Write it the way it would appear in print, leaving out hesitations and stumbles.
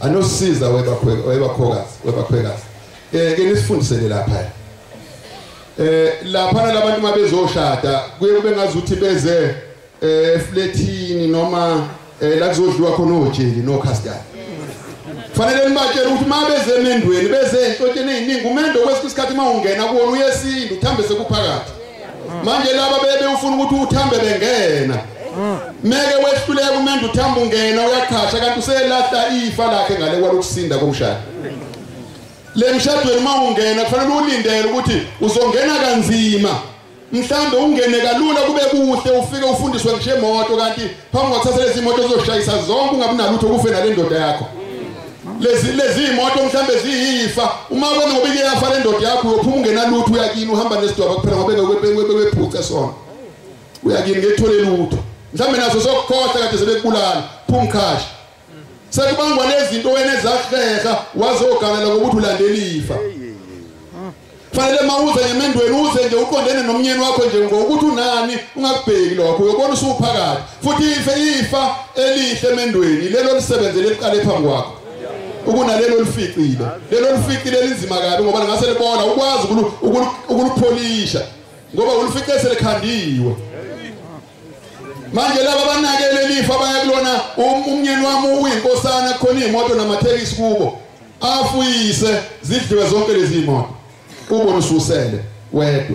Anosisiza webakhokazi webakhwekazi. Ke nisifundisele lapha. Lapha labantu mabezoshada kuye kube ngazuthi beze efletini noma la kuzodliwa khona ojeli no custard. Fanele nibatshele ukuthi mabeze emendweni beze enhlotsheni eziningi umendo kwesinye isikhathi mawungena kuwona uyesinda uthambe sekuphakathi. Manje laba bebe ufuna ukuthi uthambe bengena. Meke wehluleka umendo uthamba ungena uyaqhasha kanti uselahla ifa lakhe ngale kwalokusinda komshado. Le mshadweni mawungena kufanele ulindele ukuthi uzongena kanzima. Mhlambe ungene kalula kube kuhle ufike ufundiswe ngisho imoto kanti phambi kwakuthatha lezi imoto ozoshayisa zonke ungabi nalutho kufe nale ndoda yakho. Lezi imoto mhlambe ziyifa uma wena ngoba iyafa le ndoda yakho uyophuma ungenalutho uyakini uhamba nesidwaba kuphela ngoba bengekwe sona. Uyakini ngethole lutho. Mhlambe naso sokukhohlwa kade sebekubulala phuma khasha. Sekubangwa lezinto wena ezakuheha wazoganela ngokuthi ulandela ifa. Fanele mawuze ngemendweni uze nje uqondene nomnyeni wakho nje ngokuthi unani ungakubheki lokho uyobona usuphakathi. Futhi ifa elihle emendweni lelo lisebenzele liqale phambi kwakho. Ukunalelo lificile. Lelo lificile linzima kabi ngoba ngase libona ukwazi ukulupholisha ngoba ulifice selikhandiwe. Manje laba banakele lifa baya kulona umnyeni wami uyinkosana khona imoto namathekisi kubo. Afuyise zidliwe zonke lezi imoto. Ubona ususele wedwa.